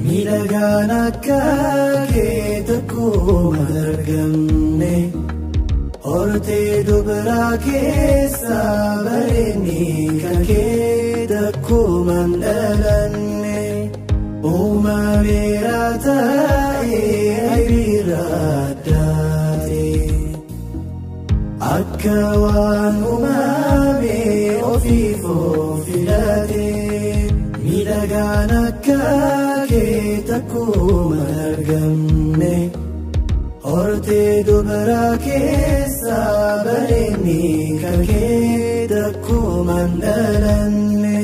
Miidhagaan akka kee takkuma argamne, hortee dubaraa keessa bareedni kan kee takkuma hin dhalanne. Uumameera ta'ee aybiirra addaate, akka waan uumame ofiif of filate. Miidhagaan akka kee takkuma argamne, hortee dubaraa keessa bareedni kan kee takkuma hin dhalanne.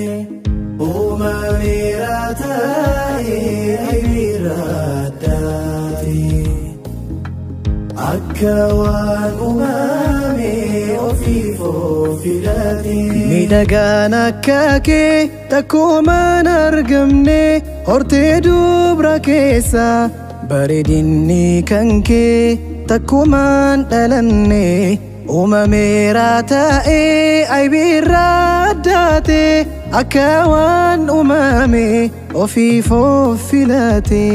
Uumameera ta'ee aybiirra addaate, akka waan uumame ofiif of filate. Miidhagaan akka kee takkuma hin argamne, hortee dubra keessa bareedinni kan kee takkuma hin dhalanne. Uumameera ta'ee aybiirra addaate, akka waan uumame ofiif of filate.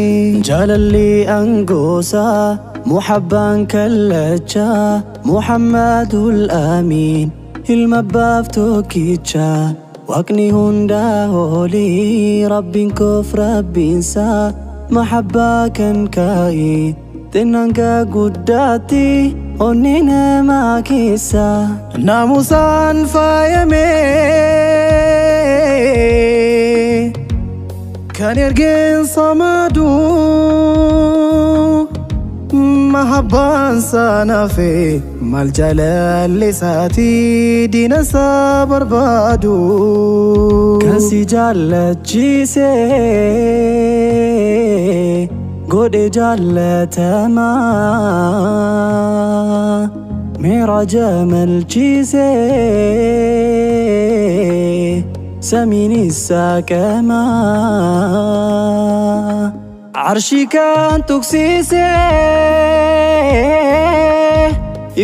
Jaalalli angoosaa muhabbaan kallachaa, Muhammadul Amiin ilma abbaaf tokkichaa. Waaqni hundaa olii rabbiin koof rabbiinsaa, mahabbaa kan kaa'e xinnaan ka guddaatti onni namaa keessa. Naamusaan faayame kan ergeen samaduu, mahabbaan sanafe maal jaalalli diina isaa barbaadu. Kan si jaallachiise godhe jaallatamaa, miiraja malchiise samiin isaa qamaa, arshii kan tuqsiise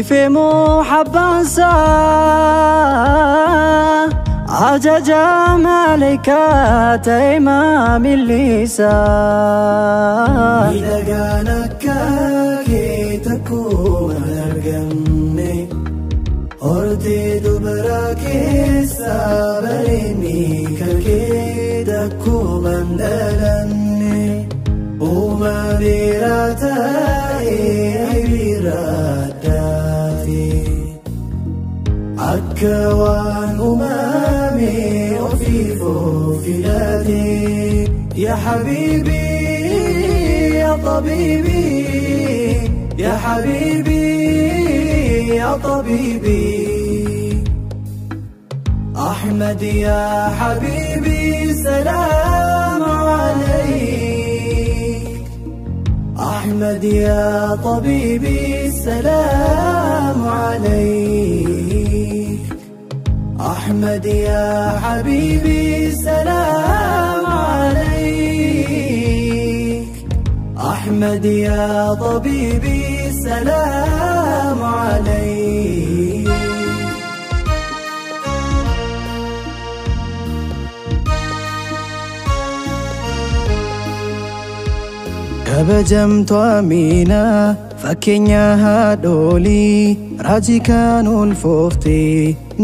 ifee muhabbaansaa, ajaja malaayikaa ta'e maamillisaa. Miidhagaan akka kee takkuma hin argamne, hortee dubaraa keessa bareedni kan kee takkuma hin dhalanne. Uumameera ta'ee aybiirra addaate, akka waan uumame ofiif of filate. Ya habiibi ya tabiibi, ya habiibi ya tabiibi, أحمد يا حبيبي سلام عليك، أحمد يا طبيبي سلام عليك، أحمد يا حبيبي سلام عليك، أحمد يا طبيبي سلام عليك. Kabajamtu Aminaa fakkeenya haadholii, raajii kan ulfoofte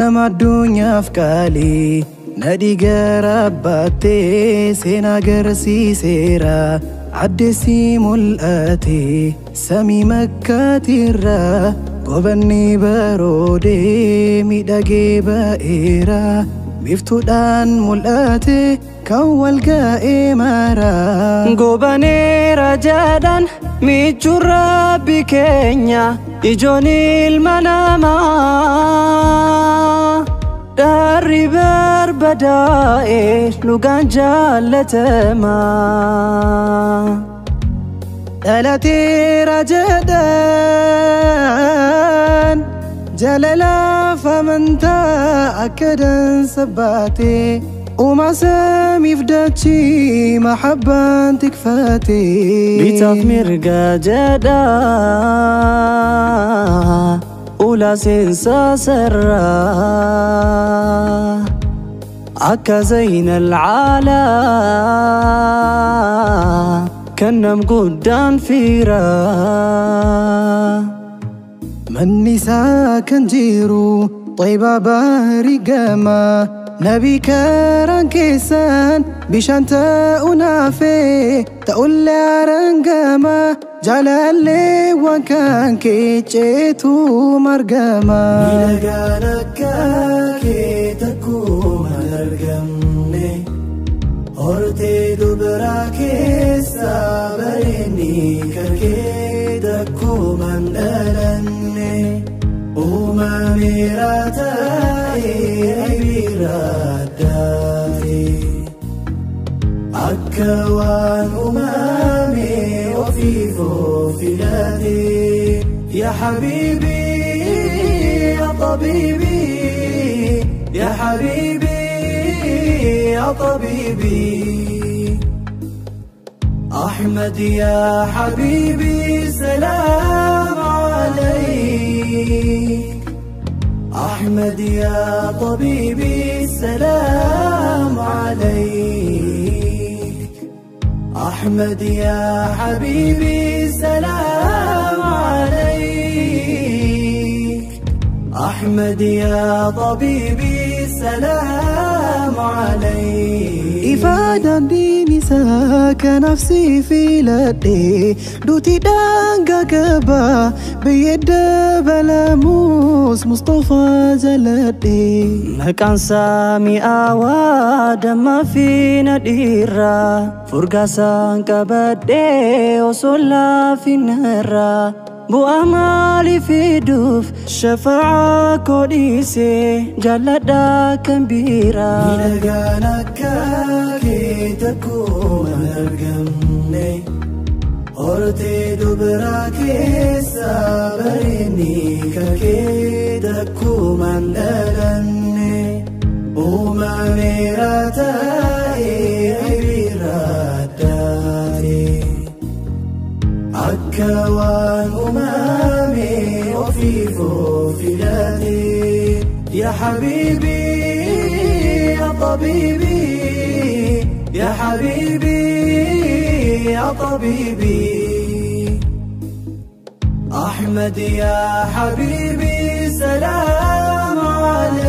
nama addunyaaf qaalii. Nadhii gara baattee seenaa agarsiiseera, addeessi mul'ate samii makkaatirra. Gobanni baroodee miidhagee ba'eera, biiftuudhaan mul'ate kan wal ga'ee mara. Gobaneera jedhan michuun rabbi keenya ijoon ilma namaa, Darri barbadaa'e dhugaan jaalatamaa. Dhalateera jedhan jaalalaaf amantaa akka dansa baate, uumaa samiif dachii mahabbaan tikfate. Bitaaf mirga jedha Fuula seensaa sarraa akka Zayna alcaalaa kan nam guddaan fiiraa. Manni isaa kan jiru Xayba bahri gama Nabi karaan keessan bishaan ta'uu naafee ta'ullee arangama jaalallee waan kan kee ceetu margama. Miidhagaan akka kee takkuma hin argamne hortee dubaraa keessa bareenni kan kee takkuma hin dhalanne uumameera ta'ee aybiirraa addaate akka waan uumame ofiif of filate. يا حبيبي يا طبيبي يا حبيبي يا طبيبي أحمد يا حبيبي سلام عليك أحمد يا طبيبي سلام عليك أحمد يا حبيبي سلام عليك أحمد يا طبيبي سلام عليك. Ifaadhaan diin isaa kan nafsi filadhe duuti daangaa qaba biyyee dabalamus Mustafaa jaladhe. Maqaan isaa mi'aawaa dammaa fi nadhiirraa furgaasaan qabadhee osoo laafinarraa bu'aa maalii fiduuf shafa'aa koo dhiisee jaalladhaa kan biraa. Miidhagaan akka kee takkuma hin argamne hortee dubaraa keessa bareenni kan kee takkuma hin dhalanne uumameera ta'ee aybiirraa addaate akka waan uumame ofiif of filate. يا حبيبي يا طبيبي يا حبيبي يا طبيبي أحمد يا حبيبي سلام عليك.